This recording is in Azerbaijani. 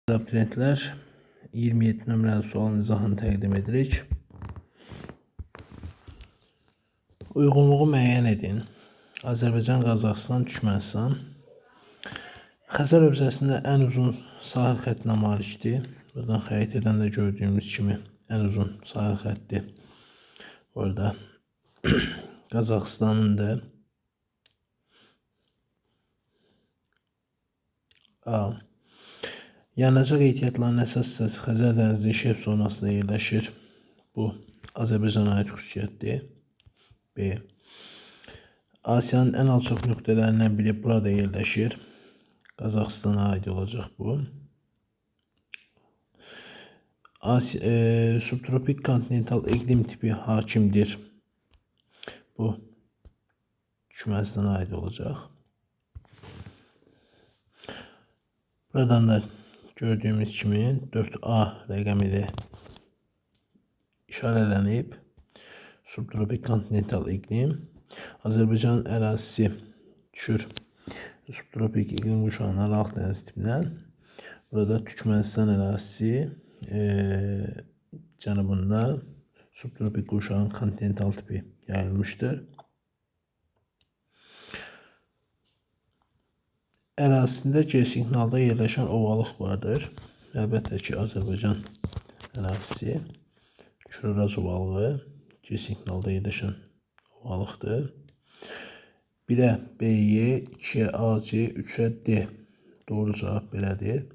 Abituriyentlər, 27 nömrəli sualın izahını təqdim edirik. Uyğunluğu müəyyən edin. Azərbaycan, Qazaxıstan, Türkmənistan. Xəzər hövzəsində ən uzun sahil xəttinə malikdir. Buradan xəritədən də gördüyümüz kimi ən uzun sahil xətti orada Qazaxıstanındır. A. Yanacaq ehtiyatlarının əsas hissəsi Xəzər dənizinin şerf zonasında yerləşir. Bu Azərbaycana aid xüsusiyyətdir. B. Asiyanın ən alçaq nöqtələrindən biri burada yerləşir. Qazaxıstana aid olacaq bu. Subtropik kontinental iqlim tipi hakimdir. Bu Türkmənistana aid olacaq. Buradan da gördüyümüz kimi 4A rəqəmi ilə işarələnib. Subtropik kontinental iqlim. Azərbaycan ərazisi düşür subtropik iqlim quşağına, Aralıq dəniz tipinə. Burada Türkmənistan ərazisi cənubunda subtropik quşağın kontinental tipi yayılmışdır. Ərazisində geosinklinalda yerləşən ovalıq vardır. Əlbəttə ki, Azərbaycan ərazisi Kür-Araz ovalığı geosinklinalda yerləşən ovalıqdır. 1-ə BY, 2-yə AC, 3-ə D. Doğru cavab belədir.